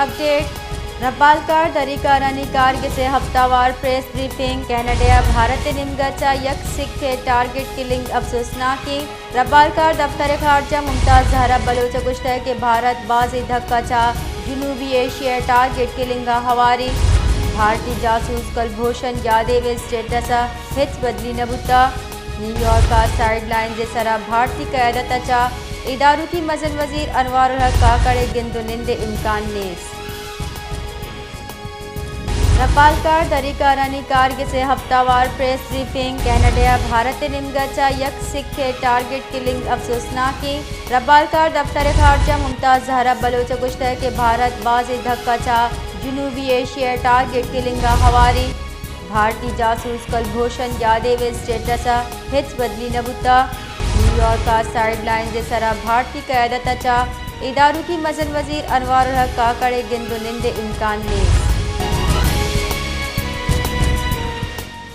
اپڈیٹ، ربالکار دریکارانی کارگس ءِ ہفتہ وار پریس بریفنگ۔ کینیڈا ءَ بھارت ءِ نیمگ ءَ چہ یک سکھ ءِ ٹارگٹ کلنگ افسوسناکیں۔ ربالکار دفتر خارجہ ممتاز زہرا بلوچ ءَ گوشتگ کہ بھارت بازیں دھک ءَ چہ جنوبی ایشیا ءِ ٹارگٹ کلنگ ءَ ہواری۔ بھارتی جاسوس کلبھوشن یادیو ءِ سٹیٹس ءَ ہچ بدلی نہ بوتگ۔ نیویارک ءَ سائیڈ لائنز ءِ سرا بھارتی قیادت ءَ چہ ادارکی مزن وزیر انوار الحق کاکڑ ءِ گند ءُ نند ءِ امکان نیست۔ ربالکار دریکارانی کارگس ءِ ہفتہ وار پریس بریفنگ۔ کینیڈا ءَ بھارت ءِ نیمگ ءَ چہ یک سکھ ءِ ٹارگٹ کلنگ افسوسناکیں۔ ربالکار دفتر خارجہ ممتاز زہرا بلوچ ءَ گوشتگ کہ بھارت بازیں دھک ءَ چہ جنوبی ایشیا ءِ ٹارگٹ کلنگ ءَ ہواری۔ بھارتی جاسوس کلبھوشن یادیو ءِ سٹیٹس ءَ ہچ بدلی نہ بوتگ۔ نیویارک ءَ سائیڈ لائنز ءِ سرا بھارتی قیادت ءَ چہ ادارکی مزن وزیر انوار الحق کاکڑ ءِ گند ءُ نند ءِ امکان نیست۔